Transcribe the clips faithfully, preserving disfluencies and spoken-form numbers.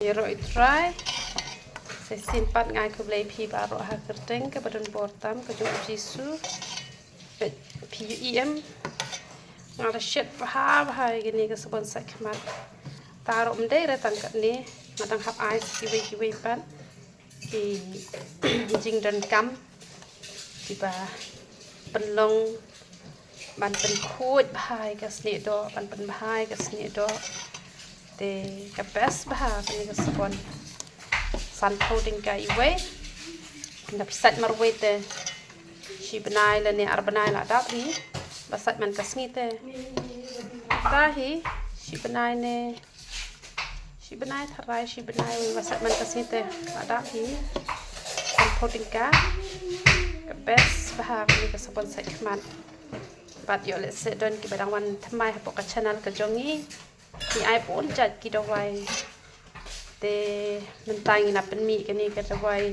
Ïaroh i Trai. Sa shisien pat nga ai khublei phi baroh ha kyrteng kaba don bor tam ka jong u Jisu. Phi ïohi em, nga da shet bha bha ïa kane ka sabon sait khmat. Te ruh ym dei re tang katne, nga dang hap ai sa kiwei kiwei pat ki jingdonkam kiba pynlong ban pynkhuid bha ïa ka snieh doh, ban pynbha ïa ka snieh doh. Te ka best bha kane ka sabon. Sanphew tyngka iwei. Lada phi sait marwei te shi bnai lane ar bnai la dap hi ba sait man ka sngi te. Te hi shi bnai ne, shi bnai tharai, shi bnai wei ba sait man ka sngi te la dap hi. Sanphew tyngka. Ka best bha kane ka sabon sait khmat. Bad ïoh lehse don kiba dang wan thymmai hapoh ka channel ka jong ngi. Ngi ai bun jait ki dawai. Te mynta ngi la pynmih kane ka dawai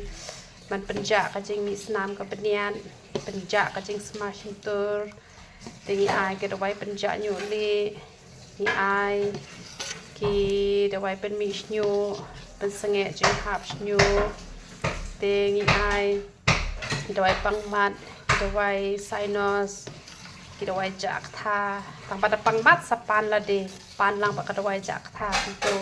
ban pynjah ka jingmih snam ka bniat, pynjah ka jingsma shyntur. Te ngi ai ki dawai pynjah ñiuh lieh, ngi ai ki dawai pynmih shñiuh, pynsangeh jinghap shñiuh. Te ngi ai ki dawai pang mat, ki dawai sinus, ki dawai jah ktha. Tang ba da pang mat sa pan lade, pan lang bad ka dawai jah ktha kumto.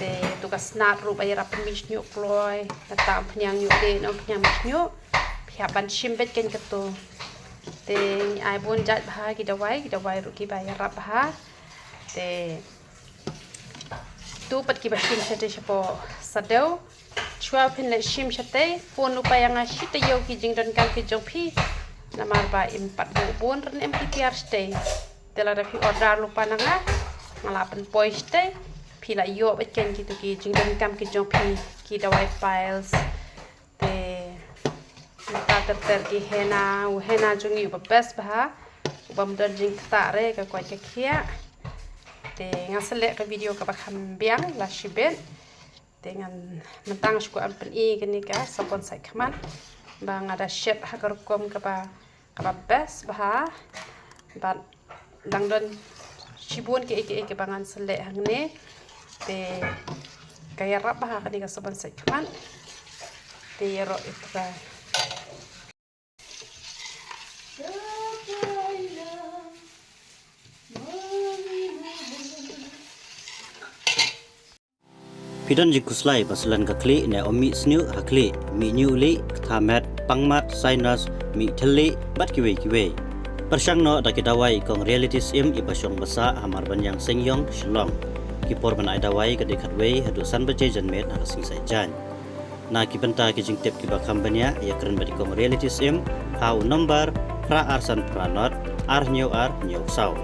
Te to ka snat ruh ba ïarap pynmih shñiuh kloi, nata ym pynïang ñiuh lieh, ym pynïang mih shñiuh. Phi hap ban shim beit kein kato. Te ngi ai bun jait bha ki dawai, ki dawai ruh kiba ïarap bha. Te to pat kiba shim shatei shapoh sadew. Shuwa phin leit shim shatei, phone lypa ïa nga shi taïew ki jingdonkam ki jong phi. Namar ba im pat bun bun rynem ki tiar shatei. Te lada phi order lypa na nga, nga la pynpoi shatei. Phi la ïoh beit kein kito ki jingdonkam ki jong phi, ki dawai piles. Te nangta ter ter ki henna, u henna jong ngi uba best bha, uba ym don jingktah re, ka koit ka khiah. Te nga sa leh ka video kaba kham biang la shibit. Te ngan, mynta nga shu kwah ban pyni kane ka sabon sait khmat ba nga da shet ha ka rukom kaba, kaba best bha. Bad dang don shibun kiei kiei kiba ngan sa leh hangne. Te ka ïarap bha kane ka sabon sait khmat. Te ïaroh i Trai. Phi don jingkhuslai ba shu len ka khlieh ne ym mih shñiuh ha khlieh, mih ñiuh lieh, ktha met, pang mat, sinus, mih thylliej bad kiwei kiwei? Pyrshang noh da ki dawai i kong Reality Syiem iba shong ba sah ha Marbaniang Seingiong, Shillong. Ki por ban ai dawai ka dei khatwei haduh san baje janmiet ha ka sngi Saitjaiñ. Na ki bynta ki jingtip kiba kham bniah, ïakren bad i kong Reality Syiem ha u nombar phra ar san phra nod ar hynñiew ar hynñiew saw.